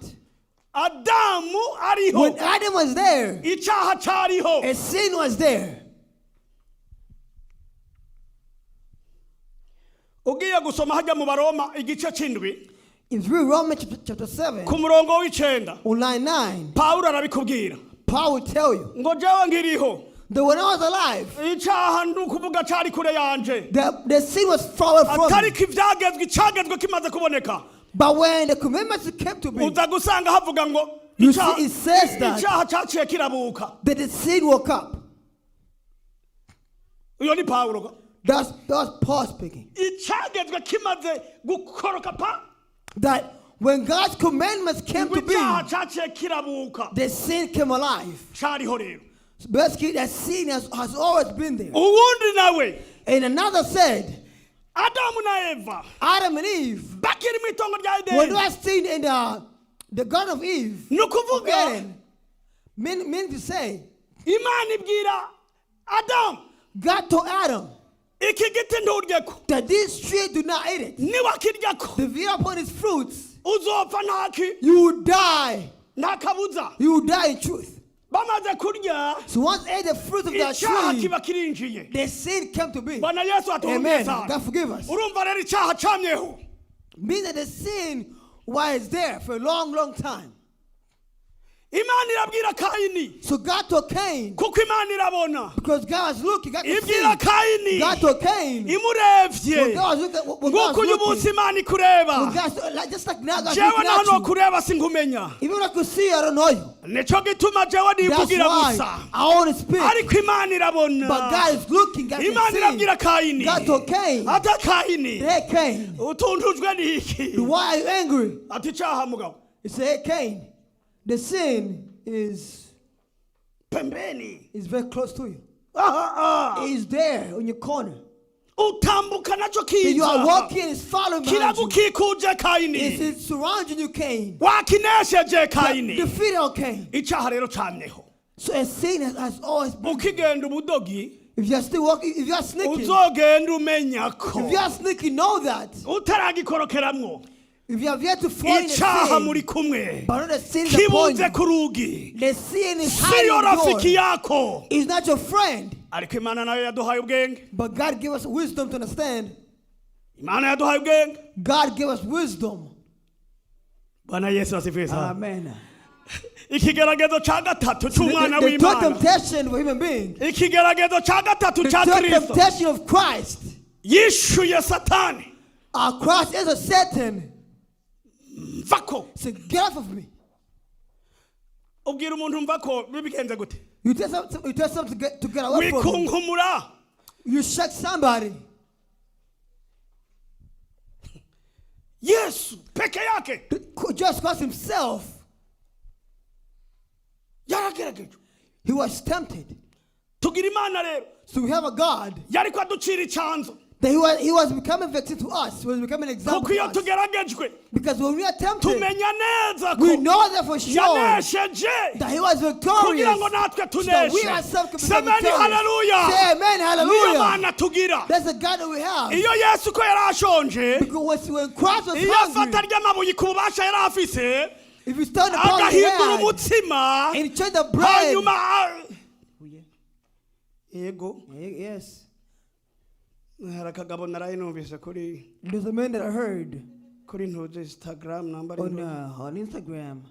A: Adamu ariho,
B: When Adam was there,
A: icyaha cyariho.
B: A sin was there.
A: Ugiye gusoma hajya mu Baroma igice c'indwi,
B: If you read Romans chapter 7,
A: ku murongo w'icenda,
B: on line 9,
A: Pawulo arabikubwira
B: Paul will tell you
A: ngo jewe nkiriho,
B: that when I was alive,
A: icyaha ni ukuvuga cyari kure yanje,
B: the sin was far away from me.
A: atariko ivyagezwe icagezwe kimaze kuboneka,
B: But when the commandments came to me,
A: uza gusanga havuga ngo
B: You see, it says that-
A: icyaha cyaciye kirabuka.
B: that the sin woke up.
A: Uyo ni Pawulo.
B: That's Paul speaking.
A: Icagezwe kimaze gukoroka pa,
B: That when God's commandments came
A: ngo
B: to be,
A: icyaha cyaciye kirabuka.
B: The sin came alive.
A: Cariho rero.
B: So basically, that sin has always been there.
A: Uwundi nawe,
B: And another said,
A: Adamu na Eva
B: Adam and Eve,
A: bakiri mu itongo rya
B: when
A: Edeni,
B: they were seen in the Garden of Eve,
A: ni ukuvuga
B: Eden, mean to say,
A: Imana ibwira Adamu,
B: God told Adam
A: iki giti nturyeko,
B: that this tree, do not eat it.
A: niwakiryako
B: The view upon its fruits,
A: uzopfa ntaki
B: you will die.
A: Nta kabuza.
B: You will die in truth.
A: Bamaze kurya,
B: So once ate the fruit of that
A: icyaha
B: tree,
A: kiba kirinjiye.
B: The sin came to be.
A: Bwana Yesu atuhumurize
B: Amen.
A: sana.
B: God forgive us.
A: Urumva rero icyaha camyeho.
B: Means that the sin was there for a long, long time.
A: Imana irabwira Kayini,
B: So God told Cain,
A: kuko Imana irabona,
B: because God was looking, God could see.
A: Ibwira Kayini
B: God told Cain,
A: imurebye,
B: when God was looking, when God
A: nguko
B: was
A: uyu munsi
B: looking,
A: Imana ikureba.
B: when God, like, just like now, God's
A: Jewe
B: looking
A: naho
B: at you.
A: nokureba sinkumenya.
B: Even when I could see you, I don't know you.
A: Nico gituma jewe
B: That's
A: nivugira
B: why
A: gusa,
B: I want to speak.
A: ariko Imana irabona.
B: But God is looking, God
A: Imana
B: can see.
A: irabwira Kayini,
B: God told Cain,
A: ata Kayini,
B: hey Cain,
A: utuntujwe n'iki?
B: Why are you angry?
A: Ati icyaha mugabo.
B: He said, hey Cain, the sin is
A: Pembeni.
B: is very close to you.
A: Aha, ah.
B: It is there on your corner.
A: Utambuka nacyo
B: That you are
A: kiza,
B: walking, it's following behind you.
A: kiragukikuje Kayini.
B: It's surrounding you, Cain.
A: Wakinesheje Kayini.
B: Defeat all Cain.
A: Icyaha rero camyeho.
B: So a sin has always been.
A: Ukigenda ubudogi,
B: If you are still walking, if you are sneaking,
A: uzogenda umenya ko
B: if you are sneaking, know that.
A: utaragikorokeramwo,
B: If you have yet to fall in the
A: icyaha
B: sin,
A: muri kumwe,
B: but not the sin is upon
A: kibunze
B: you.
A: ku rugi.
B: The sin is hiding
A: Siyo
B: your
A: rafiki
B: door.
A: yako.
B: It's not your friend,
A: Ariko Imana nayo yaduhaye ubwenge.
B: But God gave us wisdom to understand.
A: Imana yaduhaye ubwenge.
B: God gave us wisdom.
A: Bwana Yesu asifiwe sana.
B: Amen.
A: Ikigeragezo cya gatatu
B: The,
A: cy'umwana
B: the third
A: w'Imana,
B: temptation for human being,
A: ikigeragezo cya gatatu
B: the
A: cya
B: third
A: Kristo,
B: temptation of Christ.
A: yishuye Satani,
B: Our Christ is a Satan.
A: Mvako.
B: Say, get off of me.
A: Ubwira umuntu mvako bibigenze gute?
B: You tell something to get away from you.
A: Wikunkumura.
B: You shake somebody.
A: Yesu peke yake
B: Just Christ himself,
A: yarageragejwe.
B: He was tempted.
A: Tugira Imana rero
B: So we have a God
A: yariko aducira icyanzu.
B: That he was becoming victim to us. He was becoming an example
A: Kuko iyo
B: to us.
A: Tugeragejwe
B: Because when we are tempted,
A: tumenya neza ko
B: we know that for sure
A: yanesheje
B: that he was
A: kugira
B: victorious,
A: ngo natwe
B: so that we
A: tuneshe.
B: ourselves can become
A: Semeni
B: victorious.
A: haleluya.
B: Say amen,
A: Niyo
B: hallelujah.
A: Mana tugira.
B: That's the God that we have.
A: Iyo Yesu ko yari ashonje,
B: Because when Christ was
A: iyo afata
B: hungry,
A: ry'amabuye ku bubasha yari afise
B: if you stand upon the
A: agahindura
B: hand
A: umutsima
B: and he changed the bread.
A: hanyuma yego.
B: Yes.
A: Hari akagabo naraye numvise kuri
B: There's a man that I heard
A: kuri ntuze Instagram namba ari
B: on,
A: ntuze.
B: on Instagram.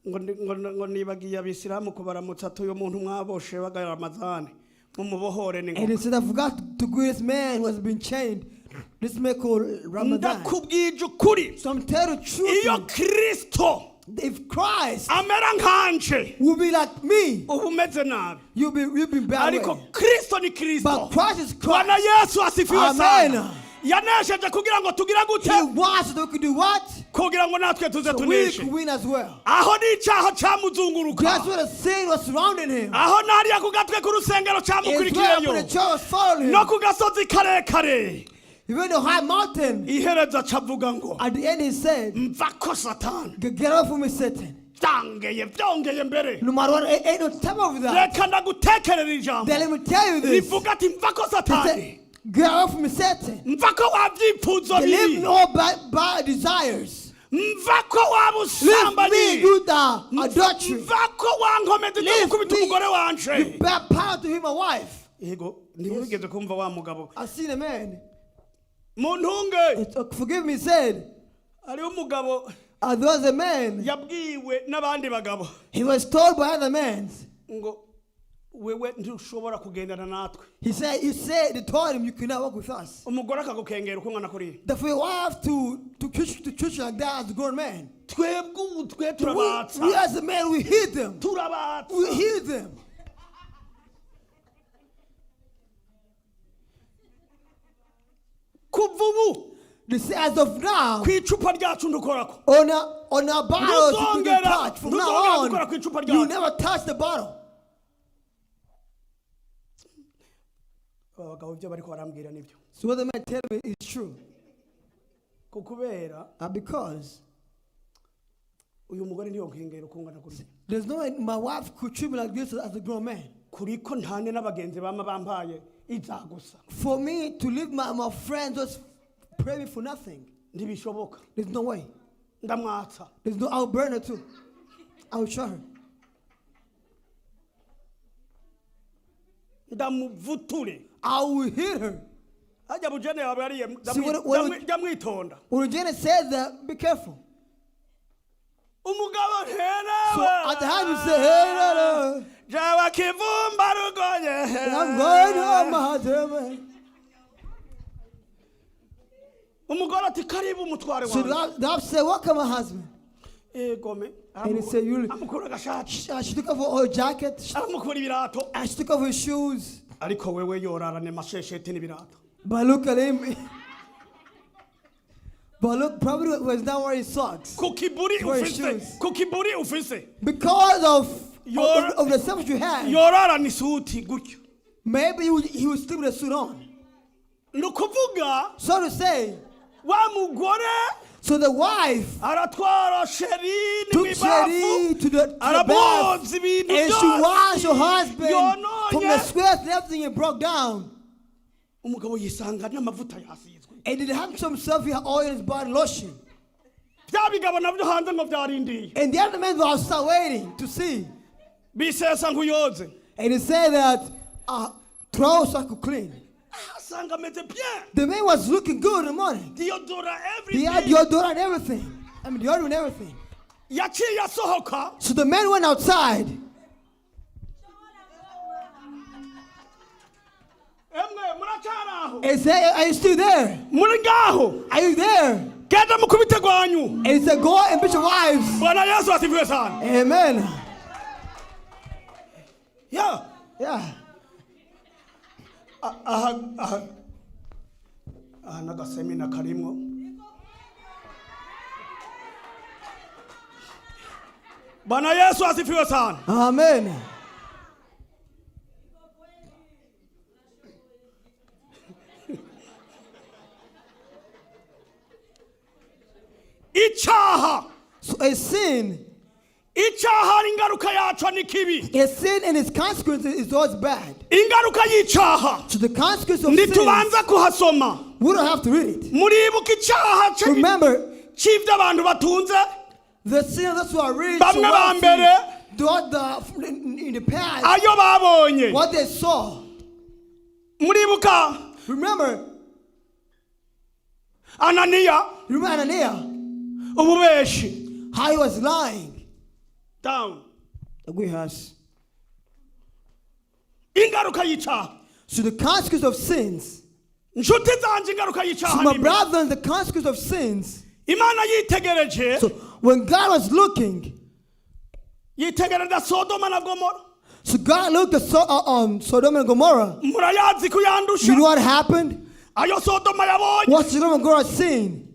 A: Ngo ndi- ngo ngo nibagiye abisilamu kubaramutsa ati uyu muntu mwaboshe baga Ramazani mumubohore ni
B: And
A: ngombwa.
B: he said, "I forgot to greet this man who has been chained. This man called Ramadan."
A: Ndakubwije ukuri,
B: So I'm telling the truth.
A: iyo Kristo
B: If Christ
A: amera nkanje
B: will be like me,
A: uba umeze nabi,
B: you'll be bad
A: ariko
B: way.
A: Kristo ni Kristo.
B: But Christ is
A: Bwana
B: Christ.
A: Yesu asifiwe
B: Amen.
A: sana. Yanesheje kugira ngo tugire gute?
B: He wants so we could do what?
A: Kugira ngo natwe tuze
B: So we
A: tuneshe.
B: could win as well.
A: Aho ni icyaha cyamuzunguruka.
B: That's where the sin was surrounding him.
A: Aho nariya ku gatwe k'urusengero
B: It's where
A: cyamukurikiyeyo
B: the church was following
A: no
B: him.
A: ku gasozi karekare.
B: Even the high mountain.
A: Iherezo acavuga ngo
B: At the end, he said,
A: mva ko Satani.
B: "Get off from me, Satan."
A: Byangeye byongeye mbere.
B: No matter what, ain't no time of that.
A: Reka ndagutekerera ijambo
B: Then let me tell you this.
A: rivuga ati mva ko
B: He
A: Satani,
B: said, "Get off from me, Satan."
A: mva ko wabyifuzo
B: Believe
A: bibi,
B: me all bad, bad desires.
A: Mva ko waba
B: Leave me,
A: usambanyi,
B: you the adultery.
A: Mva ko wankomeza ibyo
B: Leave
A: gukubita
B: me.
A: umugore wanje.
B: You bad power to him, my wife.
A: Yego, ntiwigeze kumva wa mugabo
B: I seen a man.
A: mu ntunge?
B: Forgive me, said,
A: Hariho umugabo
B: there was a man.
A: yabwiwe n'abandi bagabo
B: He was told by other men.
A: Ngo wewe ntushobora kugendana natwe.
B: He said, they told him, "You cannot walk with us."
A: Umugore akagukengera uko ungana kuriya.
B: That for your wife to treat you like that as a grown man.
A: Twebwe ubu twe
B: We,
A: turabatsa.
B: we as a man, we hit them.
A: Turabatsa.
B: We hit them.
A: Kuva ubu
B: They say, as of now,
A: ku icupa ryacu ndukorako.
B: on our bottles, you can
A: Ntuzongera-
B: touch. From now
A: ntuzongera gukora ku icupa
B: on,
A: ryacu.
B: you never touch the bottle.
A: Aba bagabo ibyo bariko barambwira nibyo.
B: So what the man tell me is true.
A: Kubera
B: Because
A: uyu mugore ntiyonkengera uko ungana kuriya.
B: There's no way my wife could treat me like this as a grown man.
A: Kuriko ntane n'abagenzi bama bampaye iza gusa.
B: For me to leave my friends just pray me for nothing.
A: Ntibishoboka.
B: There's no way.
A: Ndamwatsa.
B: There's no, I'll burn her too. I'll show her.
A: Ndamuvuture.
B: I will hit her.
A: Hajya bujene yawe yariye
B: See,
A: ndamwitonda.
B: When Jenna said that, be careful.
A: Umugabo nterewe.
B: So at the house you say, "Hey, no, no.
A: Jawa kivumba rugoye.
B: I'm going home, my husband."
A: Umugore ati karibu umutware
B: So
A: wanjye.
B: the wife said, "Welcome, my husband."
A: Egome.
B: And he said,
A: Amukura agashati.
B: She took off her jacket.
A: Aramukura ibirato.
B: And she took off her shoes.
A: Ariko wewe yorarane mashesheti n'ibirato.
B: But look at him. But look, probably was not wearing socks.
A: Ku kiburi
B: Wear
A: ufise.
B: shoes.
A: Ku kiburi ufise.
B: Because of the self you had,
A: Yorarana isuti gutyo.
B: Maybe he would sleep with a suit on.
A: Ni ukuvuga
B: So to say,
A: wa mugore
B: so the wife
A: aratwara Sherine
B: took
A: mu ibafu
B: Sherry to the bath
A: aramwoza ibintu
B: and she washed her husband from the
A: yononye.
B: sweat and everything and broke down.
A: Umugabo yisanga n'amavuta yasizwe.
B: And it happened to himself, he had oil in his body lotion.
A: Bya bigabo nabyo hanze ngo byarindiye.
B: And the other men were outside waiting to see.
A: Bisesa ngo uyoze.
B: And he said that throw so I could clean.
A: Asanga ameze bien.
B: The man was looking good in the morning.
A: Deodorant.
B: He had
A: Everything.
B: deodorant and everything. I mean, deodorant and everything.
A: Yaciye asohoka.
B: So the man went outside.
A: Emwe muracyari aho?
B: And said, "Are you still there?
A: Muri ngaho?
B: Are you there?"
A: Genda mukubite gwanyu.
B: And he said, "Go and beat your wives."
A: Bwana Yesu asifiwe sana.
B: Amen.
A: Ya.
B: Yeah.
A: Aha aha aha n'agasemina karimwo. Bwana Yesu asifiwe sana.
B: Amen.
A: Icyaha,
B: So a sin,
A: icyaha ari ingaruka yaco ni kibi.
B: a sin and its consequences is always bad.
A: Ingaruka y'icyaha,
B: So the consequence of sin,
A: ntitubanza kuhasoma.
B: We don't have to read it.
A: Muribuka icyaha
B: Remember,
A: c'ivyo abantu batunze,
B: the sin of those who are rich,
A: bamwe ba
B: wealthy,
A: mbere,
B: throughout in the past,
A: ayo babonye.
B: What they saw.
A: Muribuka
B: Remember,
A: Ananiya,
B: remember Ananias,
A: ububeshi.
B: How he was lying.
A: Down.
B: Agree, us.
A: Ingaruka y'icyaha.
B: So the consequence of sins.
A: Nshuti zanje, ingaruka y'icyaha
B: So my
A: ni mbi.
B: brethren, the consequence of sins.
A: Imana yitegereje,
B: So when God was looking,
A: yitegereza Sodoma na Gomora.
B: So God looked at Sodom and Gomorrah.
A: Murayazi kuyandusha.
B: You know what happened?
A: Ayo Sodoma yabonye.
B: What Sodom and Gomorrah seen?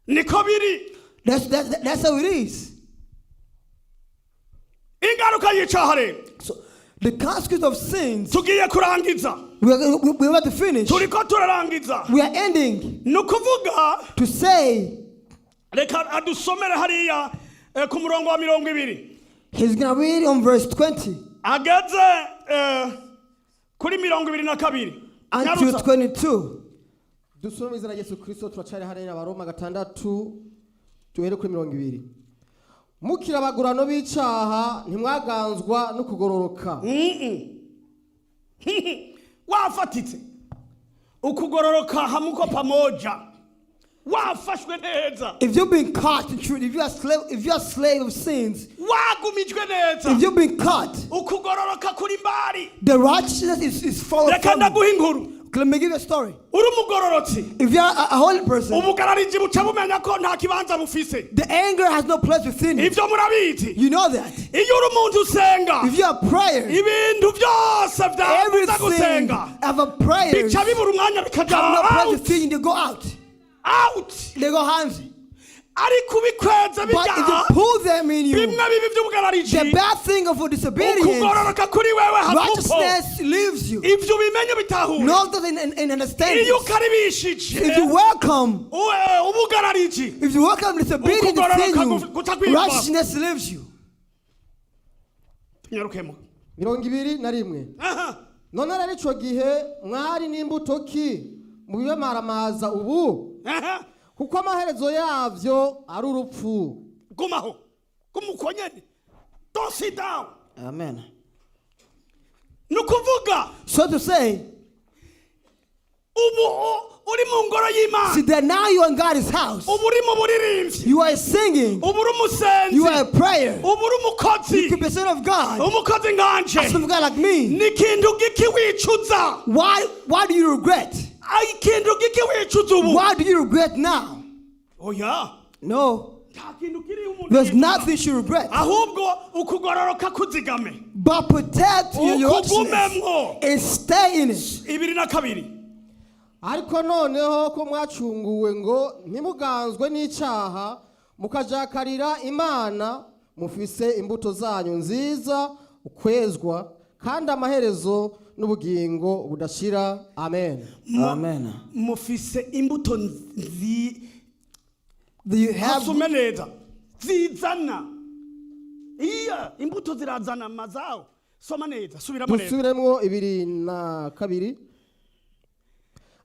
A: Niko biri.
B: That's how it is.
A: Ingaruka y'icyaha rero,
B: So the consequence of sins,
A: tugiye kurangiza.
B: we're about to finish.
A: Turiko turarangiza.
B: We are ending
A: Ni ukuvuga,
B: to say,
A: reka adusomere hariya ku murongo wa 20.
B: He's gonna read on verse 20
A: Ageze kuri 22.
B: until
A: Nyarutsa.
B: 22.
C: Dusome mu izina rya Yesu Kirisito. Turacari hariya Abaroma 6, duhere kuri 20. Mukiri abagurano b'icaha, ntimwaganzwa no kugororoka.
A: Wafatitse ukugororoka, hamuko pamoja, wafashwe neza,
B: If you've been caught in truth, if you are slave of sins,
A: wagumijwe neza,
B: if you've been caught,
A: ukugororoka kuri mbari.
B: The righteousness is followed
A: Reka
B: from you.
A: ndaguha inkuru.
B: Let me give you a story.
A: Uri umugororotsi,
B: If you're a holy person,
A: ubugarariji buca bumenya ko nta kibanza bufise.
B: The anger has no place within you.
A: Ibyo murabizi.
B: You know that.
A: Iyo uri umuntu usenga,
B: If you are prayer,
A: ibintu byose byabuza
B: everything
A: gusenga
B: of a prayer
A: bica bibura umwanya, bikaja
B: have no place
A: out.
B: within you. They go out.
A: Out.
B: They go hands.
A: Ariko ubikweze,
B: But if you
A: bijya
B: pull them in you,
A: bimwe bibi by'ubugarariji,
B: the bad thing of disobedience,
A: ukugororoka kuri wewe hakupo.
B: Righteousness leaves you.
A: Ibyo ubimenye, bitahure.
B: Know that and understand
A: Iyo
B: it.
A: ukaribishije
B: If you welcome,
A: ubugarariji,
B: if you welcome disobedience
A: ukugororoka
B: within you,
A: guca kwivamo.
B: Righteousness leaves you.
A: Tunyarukemo.
C: 21.
A: Aha.
C: None rero ico gihe mwari n'imbuto ki mubibamaramaza ubu?
A: Aha.
C: Kuko amaherezo yavyo ari urupfu.
A: Gumaho, guma uko nyene, don't sit down.
B: Amen.
A: Ni ukuvuga,
B: So to say,
A: ubu uri mu ngoro y'Imana,
B: see that now you are in God's house.
A: Ubu uri mu buririmbyi,
B: You are singing.
A: Ubu uri umusenzi,
B: You are a prayer.
A: Ubu uri umukozi,
B: You could be a son of God.
A: Umukozi nkanje.
B: A son of God like me.
A: Ni ikintu giki wicuza?
B: Why do you regret?
A: Ah, ikintu giki wicuza ubu?
B: Why do you regret now?
A: Oya.
B: No.
A: Nta kintu kiriho umuntu
B: There's
A: yicuza.
B: nothing you should regret.
A: Ahubwo ukugororoka kuzigame,
B: But protect your righteousness
A: ukugumemwo.
B: And stay in it.
A: 22.
C: Ariko noneho ko mwacunguwe ngo ntimuganzwe n'icyaha, mukajakarira Imana, mufise imbuto zanyu nziza, ukwezwa, kandi amaherezo n'ubugingo budashira. Amen.
B: Amen.
A: Mufise imbuto nzi
B: Do you have
A: Asome neza, zizana iya imbuto zirazana amazao. Soma neza, subiramo neza.
C: Dusubiremwo 22.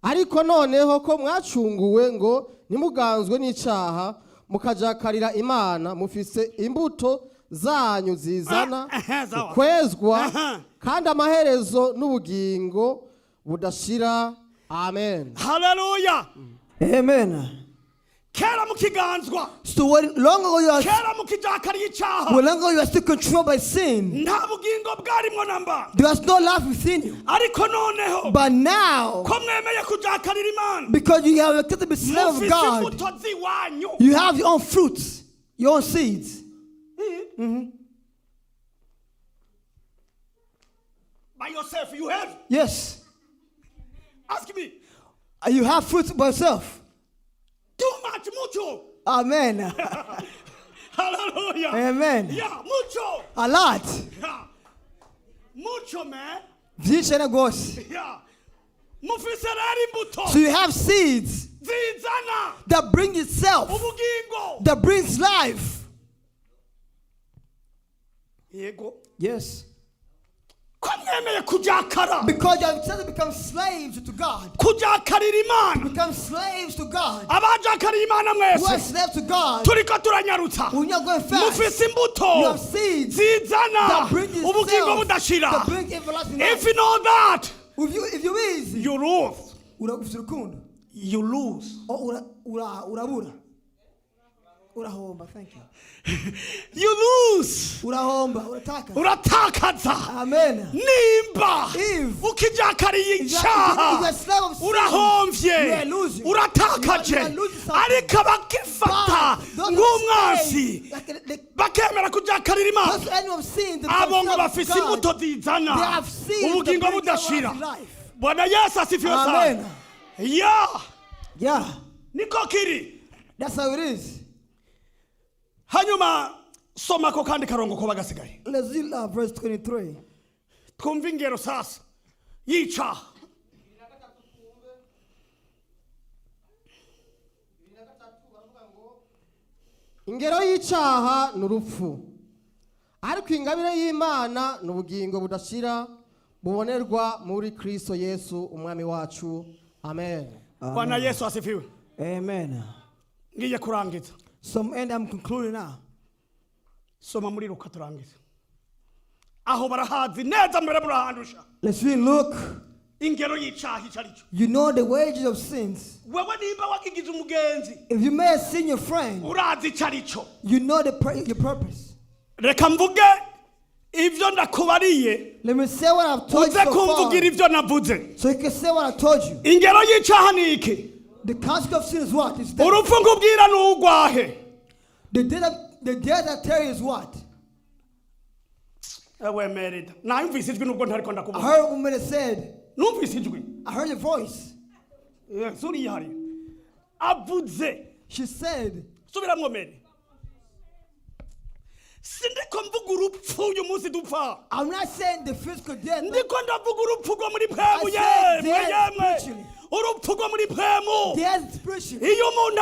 C: Ariko noneho ko mwacunguwe ngo ntimuganzwe n'icyaha, mukajakarira Imana, mufise imbuto zanyu zizana
A: Ah, aha, sawa.
C: ukwezwa,
A: Aha.
C: kandi amaherezo n'ubugingo budashira. Amen.
A: Haleluya.
B: Amen.
A: Kera mukiganzwa,
B: So when long ago you are
A: kera mukijakariye icyaha,
B: when long ago you are still controlled by sin,
A: nta bugingo bwarimwo namba.
B: There was no life within you.
A: Ariko noneho
B: But now,
A: ko mwemeye kujakarira Imana,
B: because you have accepted to be slave of
A: mufise
B: God,
A: imbuto z'iwanyu.
B: You have your own fruits, your own seeds.
A: By yourself you have.
B: Yes.
A: Ask me.
B: You have fruits by yourself.
A: Too much, mucho.
B: Amen.
A: Hallelujah.
B: Amen.
A: Yeah, mucho.
B: A lot.
A: Yeah. Mucho, man.
B: Byinshi cyane rwose.
A: Yeah. Mufise rero imbuto.
B: So you have seeds.
A: Zizana
B: that bring itself,
A: ubugingo.
B: That brings life.
A: Yego.
B: Yes.
A: Ko mwemeye kujakara.
B: Because you have decided to become slaves to God.
A: Kujakarira Imana.
B: Become slaves to God.
A: Abajakariye Imana
B: Who are
A: mwese
B: slaves to God.
A: turiko turanyarutsa.
B: When you are going fast,
A: Mufise imbuto
B: you have seeds
A: zizana
B: that bring
A: ubugingo
B: itself,
A: budashira.
B: that bring everlasting
A: If
B: life.
A: you know that,
B: If you is,
A: you lose.
B: Ufite urukundo.
A: You lose.
B: Oh, urabura. Urahomba, thank you.
A: You lose.
B: Urahomba, urataka.
A: Uratakaza.
B: Amen.
A: Nimba
B: If
A: ukijakariye
B: If you
A: icyaha,
B: are a slave of sin,
A: urahomvye,
B: you are losing.
A: uratakaje.
B: You are losing something.
A: Ariko abagifata
B: But those who
A: nk'umwansi,
B: stay, like
A: bakemera kujakarira Imana,
B: those enemy of sin, they become
A: abo ngo
B: slaves of
A: bafise
B: God.
A: imbuto zizana
B: They have seeds that
A: ubugingo
B: bring
A: budashira.
B: everlasting life.
A: Bwana Yesu asifiwe sana.
B: Amen.
A: Ya.
B: Yeah,
A: Niko kiri.
B: That's how it is.
A: Hanyuma soma ko kandi karongo ko bagasigaye.
B: Let's read verse 23.
A: Twumve ingero sasa yica.
C: Ingero y'icyaha ni urupfu, ariko ingabire y'Imana ni ubugingo budashira bubonerwa muri Kristo Yesu umwami wacu. Amen.
A: Bwana Yesu asifiwe.
B: Amen.
A: Ngiye kurangiza.
B: So and I'm concluding now.
A: Soma muri Luka turangiza. Aho barahazi neza mbere murahandusha.
B: Let's read Luke.
A: Ingero y'icaha icyo ari cyo.
B: You know the wages of sins.
A: Wewe nimba wakigize umugenzi,
B: If you may have seen your friend,
A: urazi icyo ari cyo.
B: You know your purpose.
A: Reka mvuge ibyo ndakubariye,
B: Let me say what I've told you
A: uze
B: so
A: kumvugira
B: far,
A: ibyo navuze.
B: so you can say what I told you.
A: Ingero y'icaha ni iki?
B: The consequence of sin is what? It's death.
A: Urupfu nkubwira ni urwahe?
B: The death I tell you is what?
A: Ewe Merida, nayumvise ijwi nubwo ntariko
B: I
A: ndakubona.
B: heard a woman that said,
A: Numvise ijwi.
B: I heard a voice.
A: Yes, uriya hariya avuze.
B: She said,
A: Subiramwo mere. Sindiko mvuga urupfu uyu munsi dupfa.
B: I'm not saying the physical death, but
A: Ndiko ndavuga urupfu rwo muri mpwemu.
B: I said
A: Yemwe,
B: death
A: yemwe,
B: spiritually.
A: urupfu rwo muri mpwemu.
B: Death spiritually.
A: Iyo umuntu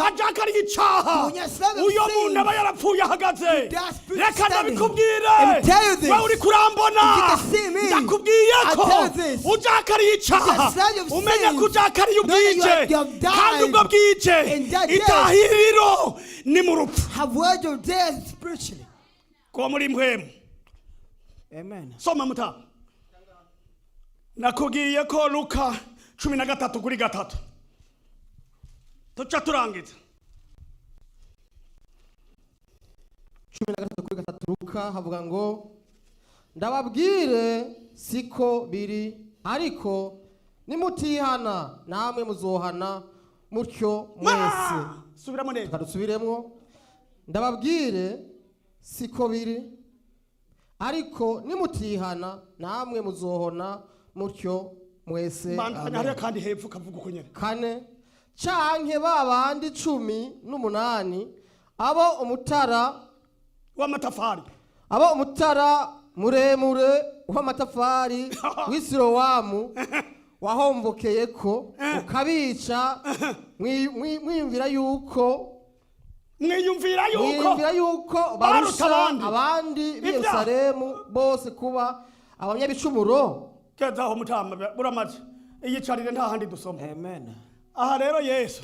A: ajakariye icaha,
B: When you're slave of
A: uyo
B: sin,
A: muntu aba yarapfuye ahagaze.
B: die spiritually
A: Reka
B: standing.
A: ndabikubwire.
B: Let me tell you this.
A: Wewe uri kurambona,
B: If you can see me,
A: ndakubwiye
B: I
A: ko
B: tell you this.
A: ujakariye icaha,
B: If you're slave of
A: umenye
B: sin,
A: ko ujakariye
B: know that
A: ubwije,
B: you have died
A: kandi ubwo bwije
B: and that death
A: itahiriro ni mu rupfu
B: have word of death spiritually.
A: Ko muri mpwemu.
B: Amen.
A: Soma muta. Nakubwiye ko Luka 13 kuri 3 tuca turangiza.
C: 13 kuri 3 Luka havuga ngo: "Ndababwire, siko biri, ariko nimutihana namwe muzohana mutyo mwese."
A: Subiramo neza.
C: Reka dusubiremwo. Ndababwire, siko biri, ariko nimutihana namwe muzohona mutyo mwese.
A: Bandanya.
C: Amen.
A: Hariya kandi hepfo kavuga uko nyene.
C: Kane: "Canke ba bandi 18 abo umutara
A: w'amatafari
C: abo umutara muremure w'amatafari w'Isirowamu wahombokeyeko ukabica, mwiyumvira yuko
A: mwiyumvira yuko
C: mwiyumvira yuko
A: baruta
C: barusha
A: abandi.
C: Abandi b'i
A: Ibyaha.
C: Yerusalemu bose kuba abanyabicumuro?"
A: Kezaho mutama, buramaze, iyicarire, nta handi dusoma.
B: Amen.
A: Aha rero Yesu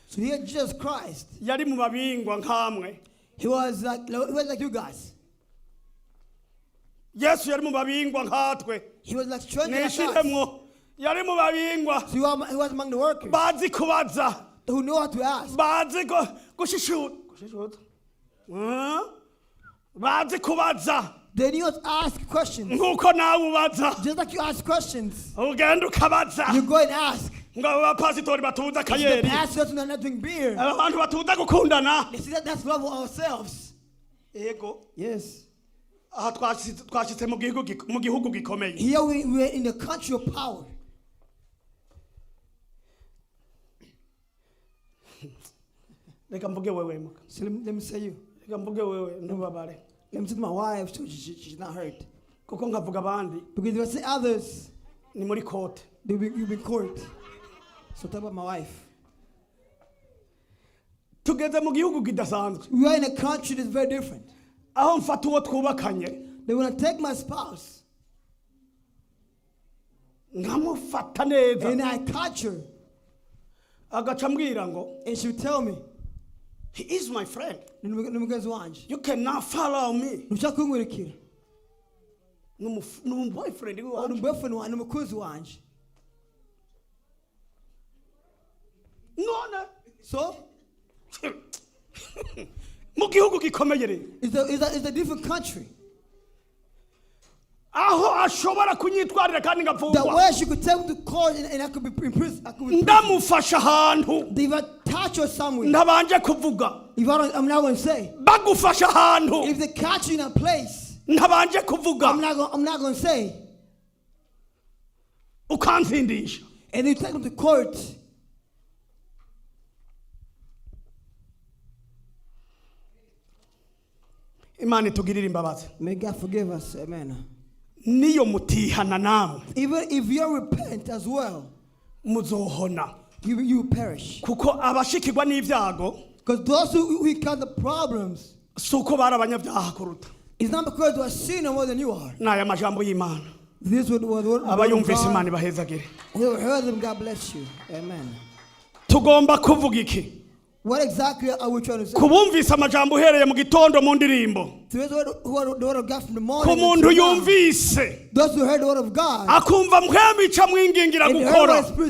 B: So here Jesus Christ,
A: yari mu babingwa nkamwe.
B: he was like you guys.
A: Yesu yari mu babingwa nkatwe.
B: He was like stranger like us.
A: Nishiremwo, yari mu babingwa.
B: So he was among the workers
A: Bazi kubaza,
B: who know how to ask.
A: Bazi gushishuta gushishuta. Bazi kubaza.
B: They knew how to ask questions.
A: Nk'uko nawe ubaza.
B: Just like you ask questions.
A: Ugenda ukabaza.
B: You go and ask.
A: Ngo abo bapasitori batuza
B: The
A: akayeri,
B: pastors are not doing beer.
A: aba bantu batuza gukundana.
B: They see that that's love for ourselves.
A: Yego.
B: Yes.
A: Aha twashitse mu gihugu gikomeye.
B: Here we are in the country of power.
A: Reka mvuge wewe muka.
B: So let me say you.
A: Reka mvuge wewe, ntubabare.
B: Let me say to my wife so she's not hurt.
A: Kuko nkavuga abandi,
B: Because if I say others,
A: ni muri court.
B: you'll be in court. So talk about my wife.
A: Tugeze mu gihugu kidasanzwe.
B: We are in a country that's very different.
A: Aho mfata uwo twubakanye,
B: They want to take my spouse
A: nkamufata neza,
B: and I catch her
A: agaca ambwira ngo,
B: and she would tell me,
A: "He is my friend.
B: "Ni mugenzi wanje.
A: You cannot follow me."
B: Ntushaka kunkurikira.
A: Ni umu boyfriend
B: Ni
A: wanje.
B: boyfriend wanje, ni umukunzi wanje.
A: None
B: So
A: mu gihugu gikomeye rero,
B: it's a different country.
A: Aho ashobora kunyitwarira kandi
B: The
A: ngapfungwa.
B: way she could take me to court and I could be in prison. I could be in prison.
A: Ndamufasha ahantu
B: If I touch her somewhere,
A: ntabanje kuvuga,
B: if I don't, I'm not going to say.
A: Bagufasha ahantu
B: If they catch you in a place,
A: ntabanje kuvuga,
B: I'm not going to say.
A: Ukansindisha.
B: And they take them to court.
A: Imana itugirire imbabazi.
B: May God forgive us. Amen.
A: Niyo mutihana namwe,
B: Even if you repent as well,
A: muzohona,
B: you will perish.
A: Kuko abashikirwa n'ibyago
B: Because those who count the problems,
A: si uko bari abanyabyaha kuruta.
B: It's not because they are sinner more than you are.
A: Ni aya majambo y'Imana.
B: This would
A: Abayumvise,
B: God,
A: Imana ibahezagire.
B: Who heard them, God bless you. Amen.
A: Tugomba kuvuga iki?
B: What exactly are we trying to say?
A: Kubumvise amajambo uhereye mu gitondo mu ndirimbo,
B: To those who heard the word of God from the
A: ku
B: morning
A: muntu
B: until now,
A: yumvise
B: those who heard the word of God
A: akumva mpwemu ica mwingingira
B: and heard
A: gukora
B: what the Spirit